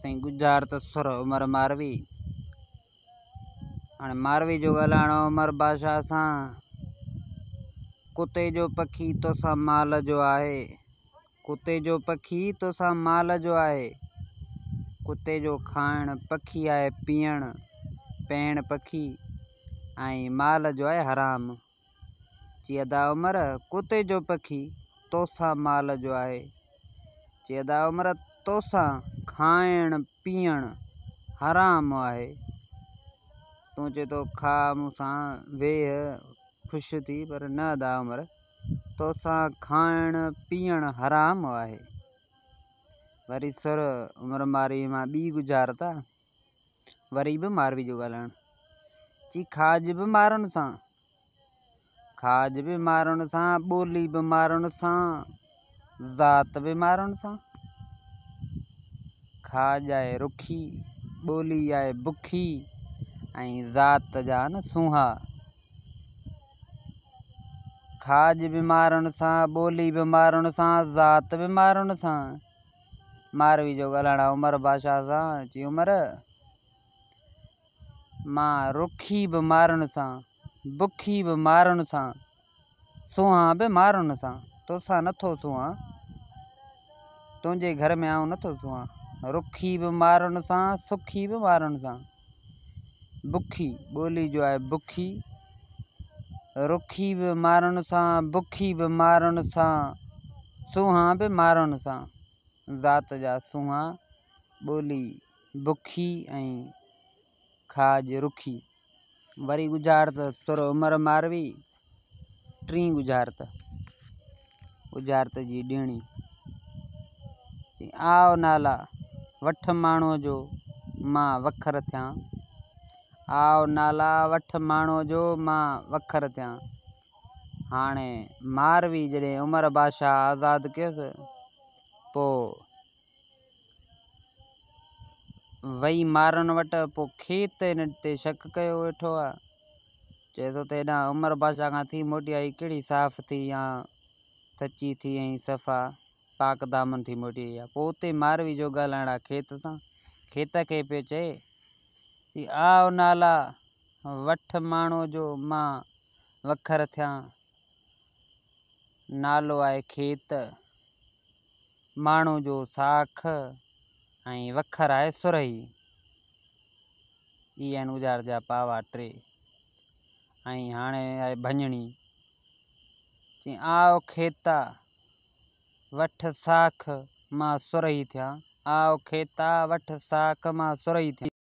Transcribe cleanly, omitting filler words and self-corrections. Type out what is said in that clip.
سائين ڳجهار ته سر عمر ماروي. هاڻي ماروي جو ڳالهائڻو عمر بادشاهه سان. ڪتي جو پکي توسان مال جو آهي. ڪتي جو پکي توسان مال جو آهي. ڪتي جو کائڻ پکي آهي پيئڻ، پيڻ پکي ۽ مال جو آهي حرام. چي ادا عمر ڪتي جو پکي توسان مال جو آهي. چي ادا عمر توسان کائڻ پيئڻ حرام آهي. تون چئي ٿو کاء مون سان ويهه خوش ٿي پر نه ادا عمر توسان کائڻ پيئڻ حرام آهي. وري سر عمر مارئي مان ٻي ڳجهارت آ. وري به ماروي جو ڳالهائڻ. چي کاڄ به مارن سان. کاڄ به مارن سان، ٻولي به مارن سان، ذات به مارن سان. کاڄ آهي رکي، ٻولي آهي بکي ۽ ذات جا نه سونها. کاڄ به مارن سان، ٻولي به مارن سان، ذات به مارن سان. ماروي جو ڳالهائڻ عمر بادشاهه سان، چي عمر! مان رکي به مارن سان، بکي به مارن سان، سونهان به مارن سان. توسان نٿو سونهان، تنهنجي گهر ۾ آئون نٿو سونهان. رکي به مارن سان، سکي به مارن سان. بکي، ٻولي جو آهي بکي. رکي به مارن سان، بکي به مارن سان، سونهان به مارن سان. ذات جا سونهان، ٻولي بکي ۽ کاڄ رکي. وري ڳجهارت سر عمر ماروي، ٽين ڳجهارت، ڳجهارت جي ڏيڻي. چي آء نالا وٺ ماڻهوء جو مان وکر ٿيان. آء نالا وٺ ماڻهوء جو مان وکر ٿيان. هاڻي ماروي جڏهن عمر بادشاهه آزاد ڪيس، پوء وئي مارن وٽ، پوء کيت هن تي شڪ ڪيو ويٺو آ. چئي ٿو ته هيڏانهن عمر بادشاهه کان ٿي موٽي آئي، ڪهڙي صاف ٿي يا سچي ٿي ۽ صفا پاڪ دامن ٿي موٽي آئي آ. پوء اتي ماروي جو ڳالهائڻ آ کيت سان. کيت کي پيو چئي، چي آء نالا وٺ ماڻهو جو مان وکر ٿيان. نالو آهي کيت. ماڻهو جو ساک ۽ وکر آهي سرهي. اهي آهن اجار جا پاوا ٽي. ۽ هاڻي آهي ڀڃڻي. چي آء کيتا وٺ ساک مان سرهي ٿيان. آء کيتا وٺ ساک مان سرهي ٿيان.